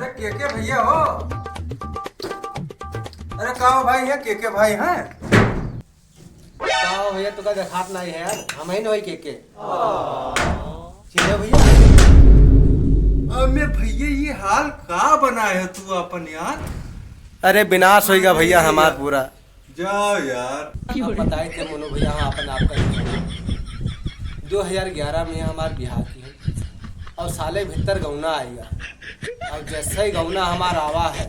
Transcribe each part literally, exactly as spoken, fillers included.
अरे के के भैया हो? अरे का हो भाई, ये के के भाई हैं? का हो भैया, तुका देखात नाहीं है यार, हम ही न होई के के। चिन्हे भैया? अबे भैया, ये हाल का बनाए है तू अपन यार? अरे विनाश होइगा भैया हमार पूरा। जाओ यार। अब बताई थे मोनू भैया, हम अपन आपका ही। दो हजार ग्यारह में हमार बियाह की है और साले भीतर गौना आइगा। और जैसे ही गौना हमार आवा है,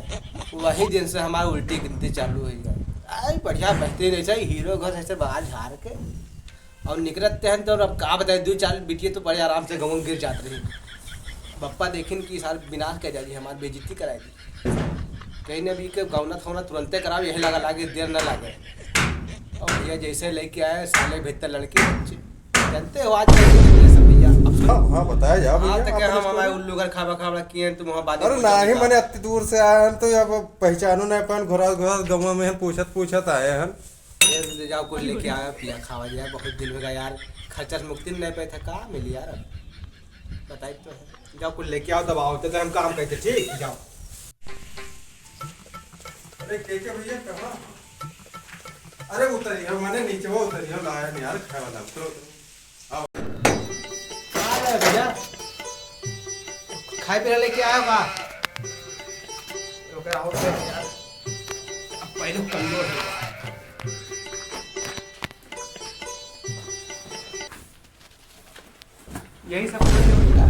वही दिन से हमार उल्टी गिनती चालू हुई है। आई बढ़िया बेहतरीन ऐसे ही हीरो घर ऐसे बाल झाड़ के और निकलते हैं तो अब का बताई, दो चार बिटिये तो बड़े आराम से गौन गिर जात रही। बप्पा देखिन कि सार विनाश कर जाई, हमार बेइज्जती कराई दी। कहीं ने भी के गौना थौना तुरंते कराओ, यही लगा लागे, देर ना लागे। और भैया जैसे लेके आए साले भीतर लड़की बच्चे, जानते हो आजकल के generation भैया। अब हाँ, हाँ, बताया जा हाँ, भैया, तो क्या अपन हम story। हमारे उल्लू घर खाबा खाबा किए हैं, तुम वहाँ बात अरे नहीं, मने अति दूर से आए हैं तो अब पहचानो नहीं पाए, घुरा घुरा गाँव में हम पूछत पूछत आए हैं। ये ले जाओ, कुछ लेके आया, पिया खावा जाए, बहुत दिन हो गया यार, खर्चा से मुक्ति नहीं पाए था, का मिली यार, अब बताई तो है। जाओ, कुछ लेके आओ, दबाओ, तो हम काम करते, ठीक, जाओ। अरे, के के भैया, कहाँ? अरे, उतरियो, मने नीचे वो उतरियो, लाया नहीं यार, खाए वाला, उतरो, उतरो। आओ। का है भैया? खाए पीना लेके आया का? ओकरा और क्या यार? अब पहले कल्लो है। यही सब कुछ है भैया।